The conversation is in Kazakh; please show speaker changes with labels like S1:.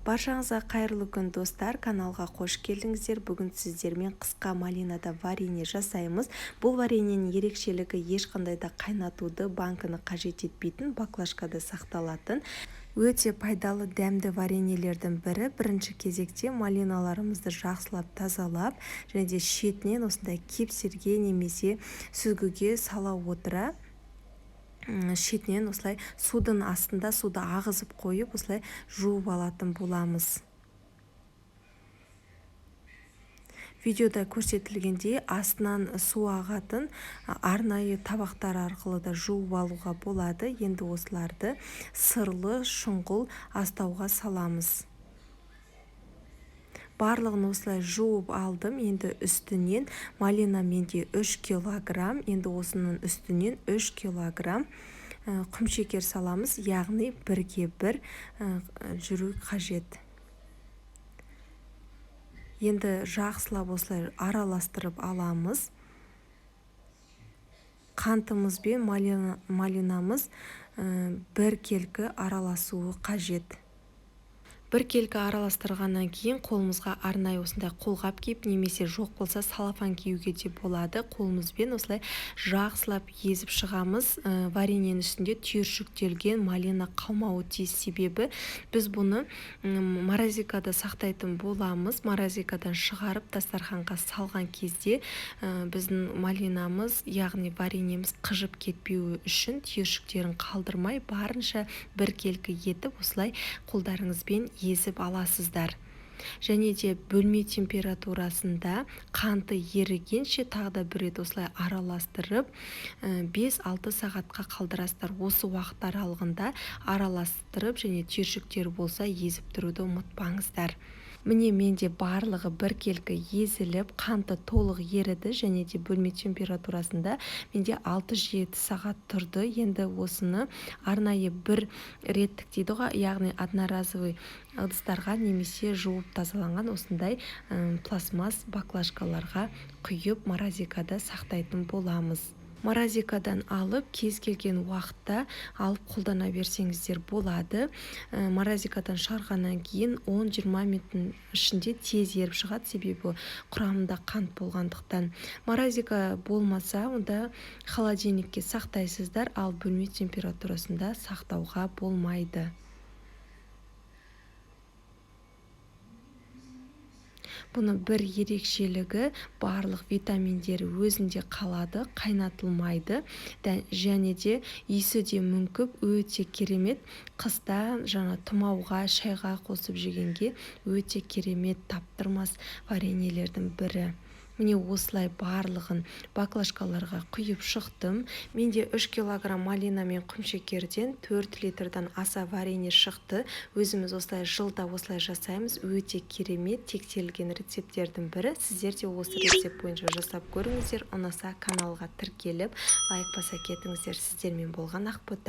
S1: Баршаңызға қайырлы күн, достар! Каналға қош келдіңіздер! Бүгін сіздермен қысқа малинада варенье жасаймыз. Бұл вареньенің ерекшелігі: ешқандай да қайнатуды, банкіні қажет етпейтін, баклажкада сақталатын, өте пайдалы, дәмді вареньелердің бірі. Бірінші кезекте малиналарымызды жақсылап тазалап және де шетінен осындай кепсерге немесе сүзгіге сала отыра, шетінен осылай судың астында суды ағызып қойып, осылай жуып алатын боламыз. Видеода көрсетілгендей, астынан су ағатын арнайы табақтар арқылы да жуып алуға болады. Енді осыларды сырлы шұңғыл астауға саламыз. Барлығын осылай жуып алдым. Енді үстінен малина менде 3 килограмм, енді осының үстінен 3 килограмм құмшекер саламыз, яғни бірге бір жүру қажет. Енді жақсылап осылай араластырып аламыз. Қантымыз бен малинамыз біркелкі араласуы қажет. Біркелкі араластырғаннан кейін қолымызға арнайы осындай қолғап киіп немесе жоқ болса, салафан киюге де болады, қолымызбен осылай жақсылап езіп шығамыз. Вареньенің үстінде түйіршіктелген малина қалмауы тиіс, себебі біз бұны морозилкада сақтайтын боламыз. Морозилкадан шығарып, дастарханға салған кезде біздің малинамыз, яғни вареньеміз қыжып кетпеуі үшін түйіршіктерін қалдырмай, барынша біркелкі етіп осылай қолдарыңызбен езіп аласыздар. Және де бөлме температурасында қанты ерігенше тағы да бір рет осылай араластырып, 5-6 сағатқа қалдырасыздар. Осы уақыт аралығында араластырып және түйіршіктері болса, езіп тұруды ұмытпаңыздар. Міне, менде барлығы біркелкі езіліп, қанты толық еріді және де бөлме температурасында менде 6-7 сағат тұрды. Енді осыны арнайы бір реттік дейді ғой, яғни одноразовый ыдыстарға немесе жуып тазаланған осындай пластмасс баклажкаларға құйып, морозилкада сақтайтын боламыз. Морозилкадан алып, кез келген уақытта алып қолдана берсеңіздер болады. Морозилкадан шығарғаннан кейін 10-20 минуттың ішінде тез еріп шығады, себебі құрамында қант болғандықтан. Морозилка болмаса, онда холодильникке сақтайсыздар, ал бөлме температурасында сақтауға болмайды. Бұны бір ерекшелігі: барлық витаминдері өзінде қалады, қайнатылмайды және де иісі де мүңкіп, өте керемет. Қыста жаңа тұмауға шайға қосып жегенге өте керемет, таптырмас вареньелердің бірі. Міне, осылай барлығын баклажкаларға құйып шықтым. Менде 3 килограмм малина мен құмшекерден 4 литрдан аса варенье шықты. Өзіміз осылай жылда осылай жасаймыз. Өте керемет, тексерілген рецепттердің бірі. Сіздер де осы рецепт бойынша жасап көріңіздер. Ұнаса, каналға тіркеліп, лайк баса кетіңіздер. Сіздермен болған Ақбота.